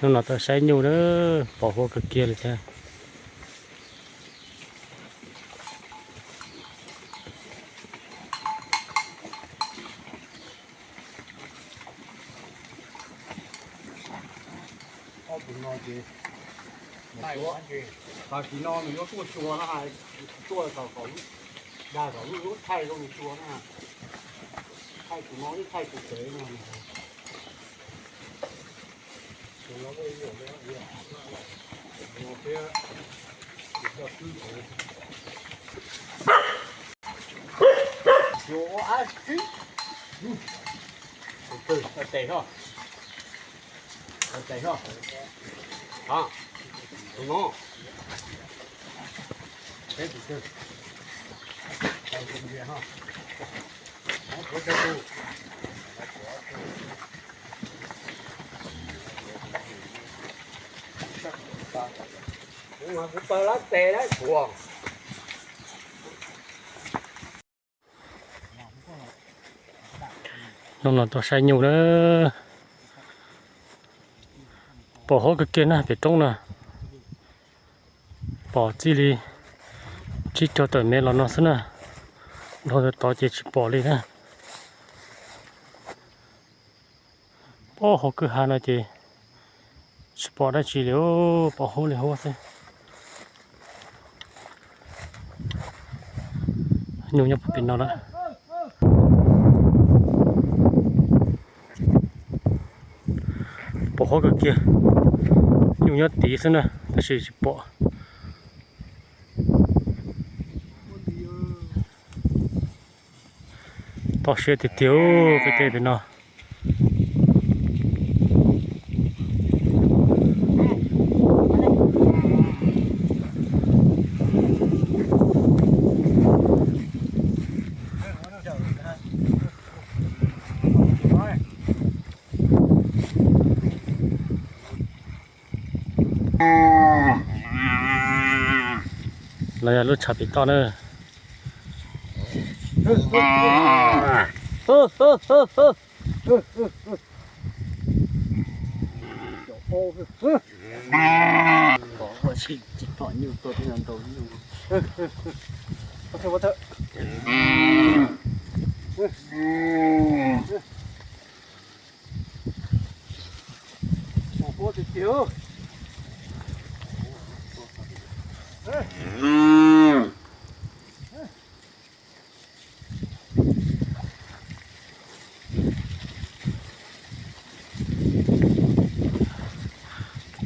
Hnub no tuaj saib nyuj na, pom huab kawg kiag li thiab. Ob tug no ces, tam sim no nws yuav tuaj xyuas na, tuaj kom, dag kom lub lub thaij rau nws xyuas na, thaij tus no ib thaij tus pem no. Tes ho, tes ho, a, tus no, peb tus twg, tus no, kuv cov tus, kuv mas kuv pawg lab tes lab kuas. Hnub no tuaj saib nyuj na, pom huab kawg kiag na pem roob na. Pom txij li tsib caug tawm mev los no xwb na, dhau ntawd tod ces tsis pom li na. Pom hauv kwj ha no ces tsis pom dab tsi li, pom huab li huab xwb. Nyuj nyob puag pem no lawm. Pom huab kawg kiag, nyuj nyob tid xwb na tab sis tsis pom. Toj siab tiag tiag peb tej pem no. Los yog lub tshav pem toj na.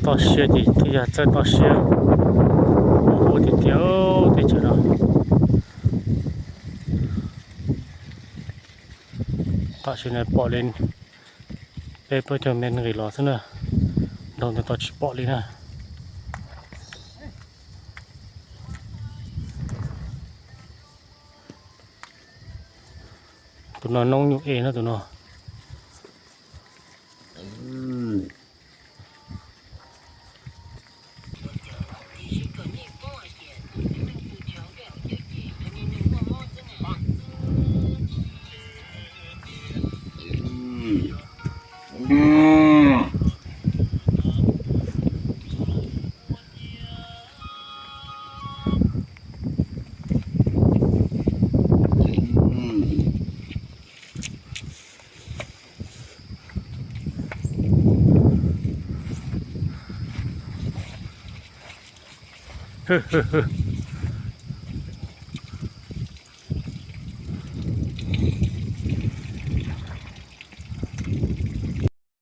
Toj siab ces twb yog txawj toj siab, huab tiag tiag teb chaws no. Tam sim no pom li peb plaub caug mev nqis los xwb na, dhau ntawd tod tsis pom li na. Tus no noob nyuj es na tus no.